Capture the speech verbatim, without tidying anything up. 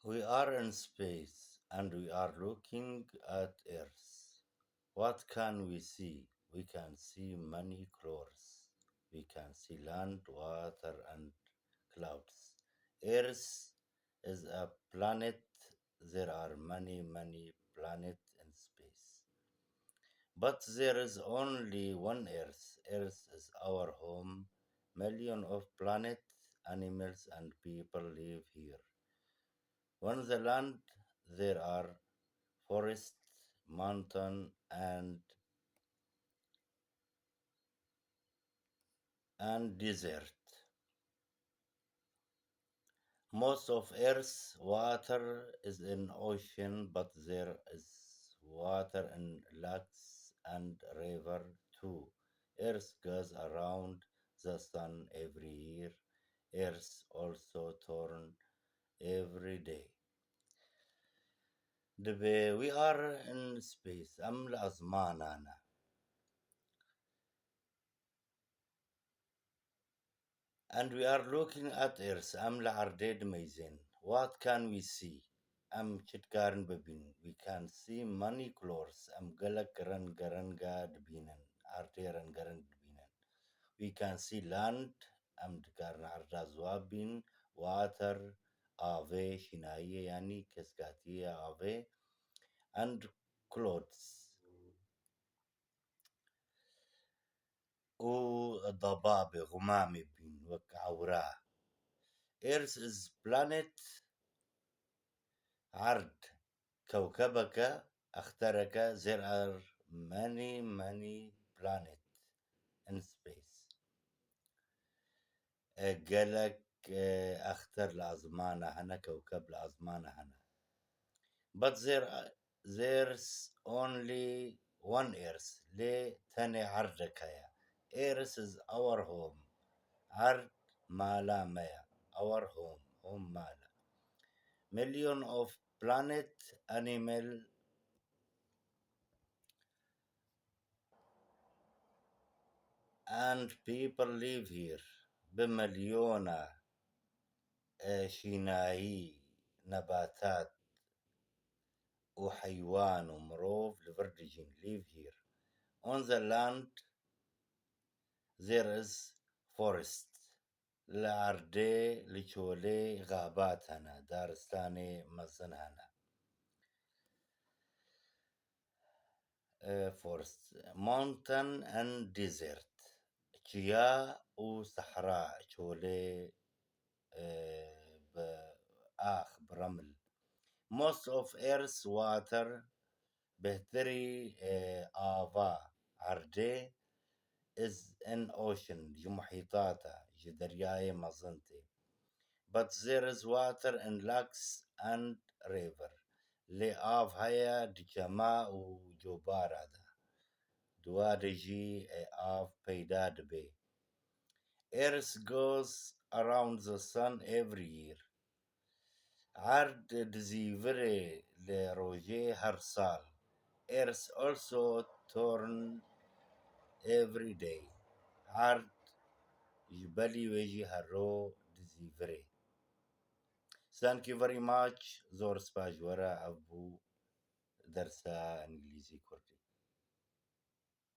We are in space and we are looking at Earth. What can we see? We can see many colors. We can see land, water, and clouds. Earth is a planet. There are many, many planets in space. But there is only one Earth. Earth is our home. Million of planets, animals, and people live here. On the land, there are forests, mountain, and, and desert. Most of Earth's water is in ocean, but there is water in lakes and river too. Earth goes around the sun every year. Earth also turn every day. Dibê we are in space. Em li ezmana ne. And we are looking at Earth. Em li erdê dimeyzên. What can we see? Em çi dikarin bibînin? We can see many colors. Em gelek rengarenga dibînin. Erdê rengareng dibînin. We can see land. Em dikarin erda ziwa bîn. Water, avê, şînayiyê, yanî keskatiyê avê. And clouds. û debabê, xumamê bîn wek ewra. Earth is planet, erd kewkebeke, extereke, there are many, many planet in space. E, gelek, e, exter li ezmana hene, kewkeb li ezmana hene. But there, there's only one Earth. Lê tenê erdek heye. Earth is our home. Erd mala me ye. Our home. Home mala. Million of planet, animal, and people live here. Bi milyona, e, şînayî, nebatat û heywan û mirov li vir dijîn, live here. On the land there is forest. Li erdê, li çolê xabat hene, daristanê mezin hene. E, forest, mountain and desert. Çiya û sehra, çolê, e, bi ax, bi remil. Most of Earth's water, bêhtirî, e, ava erdê, is in ocean, ji muhîtata, ji deryayê mezin tê. But there is water in lakes and river. Lê av heye di çema û cobara de. Di wa de jî, e, av peyda dibe. Earth goes around the sun every year. Erd dizîvirê li rojê her sal. Earth also turn every day. Erd ji belî wê jî her ro dizîvirê. Thank you very much. Zor spas ji we re. Ev bû dersa îngilîzî kurdî.